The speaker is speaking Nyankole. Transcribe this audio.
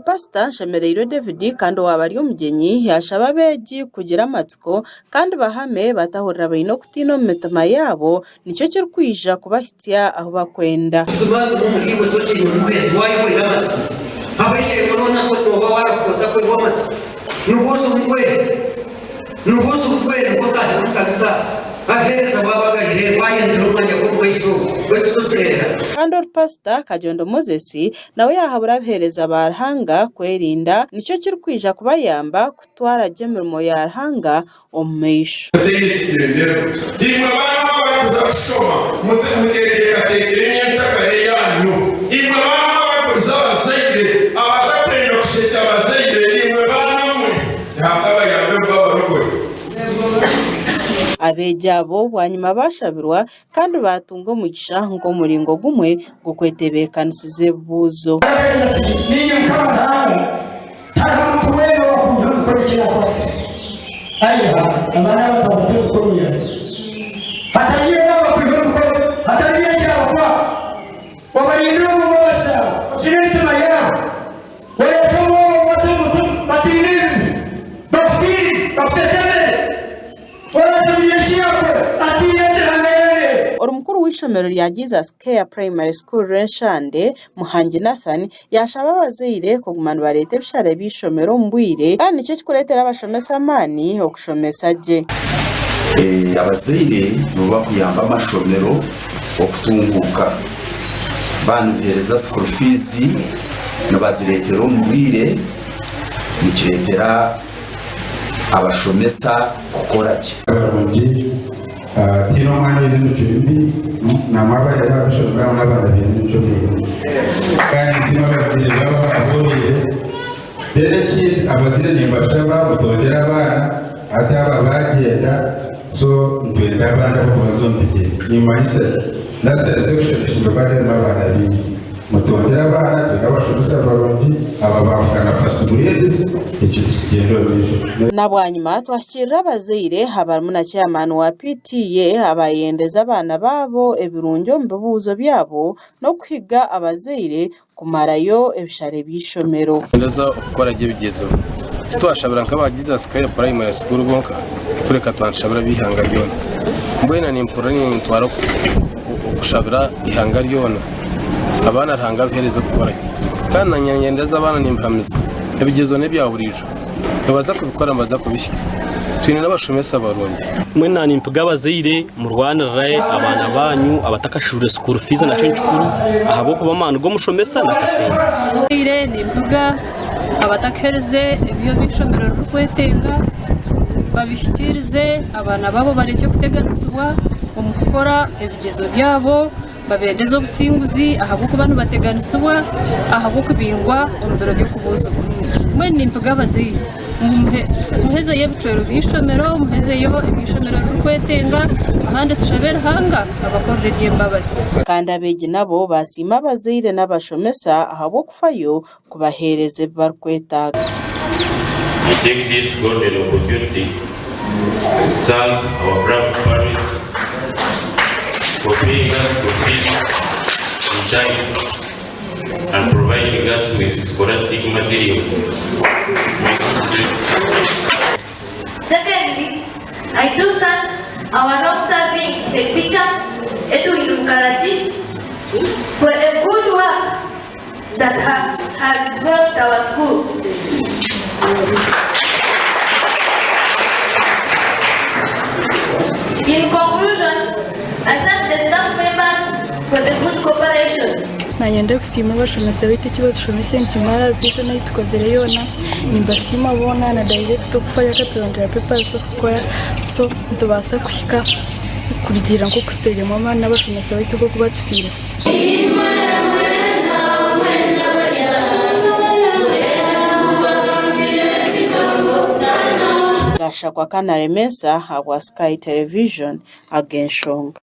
Pasita Nshemereirwe David kandi owaaba ari omugyenyi yaashaba abeegi kugira amatsiko kandi bahame batahurira baine okutiina omu mitima yaabo nikyo kirikwija kubahitsya ahu barikwenda. Buzimazima omuri iwe tokiine omuhwezi waayo oine amatsiko. Habw'eishengo roona ku nooba waarahuka otakwehwa amatsiko, nibwo oza omuhwera. Nibwo oza omuhwera nibwo otahire omu kanisa. Abaheereza waabagayire, waayenzire omwanya gw'omu maisho, baitu tokireera. Kandi ori Pasita Kagyondo Moses nawe yaahabura abaheereza ba Ruhanga kwerinda nikyo kirikwija kubayamba kutwara gye emirimo ya Ruhanga omu maisho. Mutaine kigyendererwa. Imwe baana abarikuza kushoma, muteekateekyere nyenkyakare yaanyu. Imwe baana abarikuriza abazaire, abatakwenda kushetsya abazaire, imwe baana mwe, Ruhanga abayambe mube abarokore. Abeegi abo bwanyima baashabirwa kandi baatunga omugisha nk'omuringo gumwe gw'okwetebeekanisiza ebibuuzo. Aragira ati, Niinye Mukama Ruhanga, tihariho muntu weena owaakunyiha omu mikono eki yaakwatsire. Ai Ruhanga, amaani ago akagata omu mikono yaawe. Hatagira owaabakwiha omu mikono, hatagira ekyabakwata. Obarindire omu mbabazi zaawe, ojune emitima yaabo. Oyete omwoyo obate omu mutima, batiine ebibi, bakutiine, bakutetemere. Oratumire eki yaakora, atiine ati, Ruhanga yandeeba. Ori mukuru w'eishomero rya Jesus Care Primary School Rwenshande, Muhangi Nathan, yaashaba abazaire kuguma nibareeta ebishare by'eishomero omu bwire kandi nikyo kikureetera abashomesa amaani okushomesa gye. Abazaire nibo bakuyamba amashomero okutunguuka. Baaba nibaheereza school fees nibazireetera omu bwire nikireetera abashomesa kukora gye. Barungi tihaine omwana oine emicwe mibi namwe abareeba aha bishomero aho n'abaana baine emicwe mirungi kandi nsiima abazaire baabo ababoreire reero ekindi abazaire nimbashaba mutondere abaana hati aba bagyenda so nitwenda abandi abakubaza omu bigyere nimumanyisa ki nursery section eshemereire kuba erimu abaana baingi. Mutondere abaana, twine abashomesa barungi, aba baafuka na first grades, ekintu kigyende omu maisho. Na bwanyima twahikirira abazaire abarimu na chairman wa PTA abayendeza abaana baabo ebirungi omu bibuuzo byabo n'okuhiga abazaire kumarayo ebishare by'eishomero. Nituza okukora gye ebigyezo. Titwashabira nk'aba Jesus Care Primary School bonka kureka twanishabira ab'eihanga ryona. Mbwenu nimpurira nintwara okushabira eihanga ryona. Abaana Ruhanga abihereze okukora gye. Kandi nanye ninyendeza abaana nimbahamiza ebigyezo n'ebya buriijo. Nibaza kubikora nibaza kubihika. Twine n'abashomesa barungi. Mbwenu naanye nimpiga abazaire murwanirire abaana baanyu abatakashushurire school fees nakyo nikikuru ahabw'okuba amaani g'omushomesa n'akasente. Abazaire nimpiga abatakaherize ebi eishomero ririkwetenga babihikiirize abaana baabo barekye kuteganisibwa omu kukora ebigyezo byabo. Babendeze obusinguzi ahabw'okuba nibateganisibwa ahabw'okubingwa omu biro by'okubuuzibwa. Mbwenu nimpiga abazaire ngu muhezeyo ebicwero by'eishomero, muhezeyo ebi eishomero ririkwetenga, ahandi tushabe Ruhanga abakorere eby'embabazi. Kandi abeegi nabo baasiima abazaire n'abashomesa ahabw'okufayo kubaheereza ebi barikwetaaga. I take this golden opportunity to thank our proud parents for paying us school fees in time and providing us with scholastic materials. May God bless you. Secondly, I do thank our long-serving head teacher, Edwin Mukaragi, for a good work that ha has developed our school. In conclusion, I thank the staff members for the good cooperation. Naanye ndikusiima abashomesa baitu eki batushomesa nikimara vision ei tukozire yoona nimbasiima boona na dayirekita okufayo akaturondera papers z'okukora so nitubaasa kuhika kurugiirira nk'oku tutairemu amaani n'abashomesa baitu nk'oku batufiireho. Gashakwa Kanaremesa ahabwa Sky Television ag'enshonga.